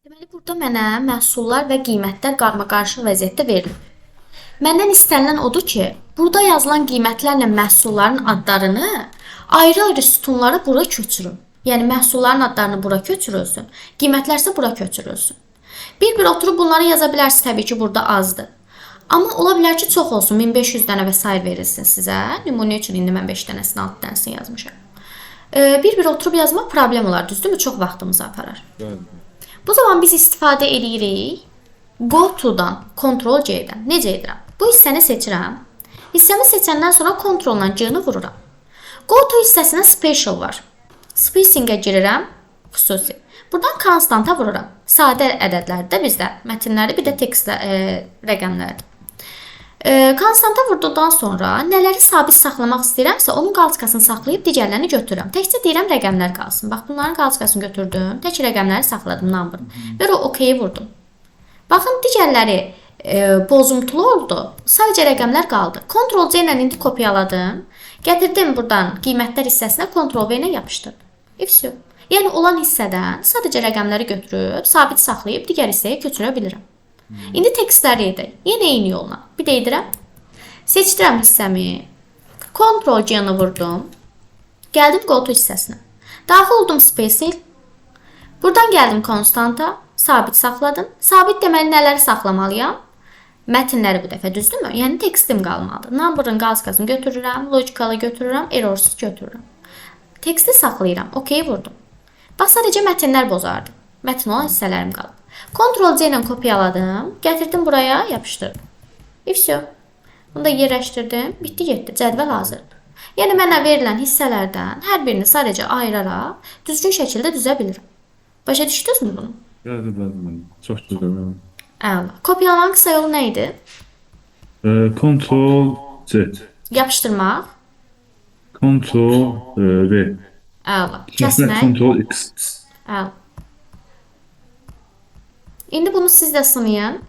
Deməli, burada mənə məhsullar və qiymətlər qarmaqarışıq vəziyyətdə verilib. Məndən istənilən odur ki, burada yazılan qiymətlərlə məhsulların adlarını ayrı-ayrı sütunlara bura köçürüm. Yəni məhsulların adlarını bura köçürülsün, qiymətlər isə bura köçürülsün. Bir-bir oturub bunları yaza bilərsiniz, təbii ki, burada azdır. Amma ola bilər ki, çox olsun, 1500 dənə və sair verilsin sizə. Nümunə üçün indi mən 5 dənəsini, 6 dənəsini yazmışam. Bir-bir oturub yazmaq problem olar, düzdürmü? Çox vaxtımızı aparar. Bəli. Bu zaman biz istifadə eləyirik Go to-dan, Ctrl C-dən. Necə edirəm? Bu hissəni seçirəm. Hissəmi seçəndən sonra Ctrl-la C-ni vururam. Go to hissəsinə special var. Spacing-ə girirəm, xüsusi. Buradan constanta vururam. Sadə ədədlərdir bizdə. Mətnləri, bir də tekstlə, rəqəmlərdir. Konstanta vurduqdan sonra nələri sabit saxlamaq istəyirəmsə, onun qalçkasını saxlayıb digərlərini götürürəm. Təkcə deyirəm rəqəmlər qalsın. Bax, bunların qalçkasını götürdüm. Tək rəqəmləri saxladım number. Və o OK-yi vurdum. Baxın, digərləri pozumtulu oldu. Sadəcə rəqəmlər qaldı. Ctrl C ilə indi kopyaladım. Gətirdim buradan qiymətlər hissəsinə Ctrl V ilə yapışdırdım. И всё. Yəni olan hissədən sadəcə rəqəmləri götürüb, sabit saxlayıb digər hissəyə köçürə bilirəm. İndi tekstləri edək. Yenə eyni yolla. Bir də edirəm. Seçdirəm hissəmi. Ctrl C-ni vurdum. Gəldim Go to hissəsinə. Daxil oldum Special. Buradan gəldim Constanta. Sabit saxladım. Sabit deməli nələri saxlamalıyam? Mətnləri bu dəfə, düzdürmü? Yəni tekstim qalmalıdır. Number-ın qalskasını götürürəm, logical-ı götürürəm, errorsuz götürürəm. Teksti saxlayıram. OK vurdum. Bax, sadəcə mətnlər bozardı. Mətn olan hissələrim qalıb. Ctrl C ilə kopyaladım, gətirdim buraya, yapışdırdım. И всё. Bunu da yerləşdirdim. Bitdi, getdi. Cədvəl hazırdır. Yəni mənə verilən hissələrdən hər birini sadəcə ayıraraq düzgün şəkildə düzə bilirəm. Başa düşdünüzmü bunu? Bəli, bəli müəllim. Çox gözəl müəllim. Əla. Kopyalamanın qısa yolu nə idi? Ctrl C, Yapışdırmaq. Ctrl V. Əla. Kəsmək Kəsmək. Ctrl X. Əla. İndi bunu siz də sınayın.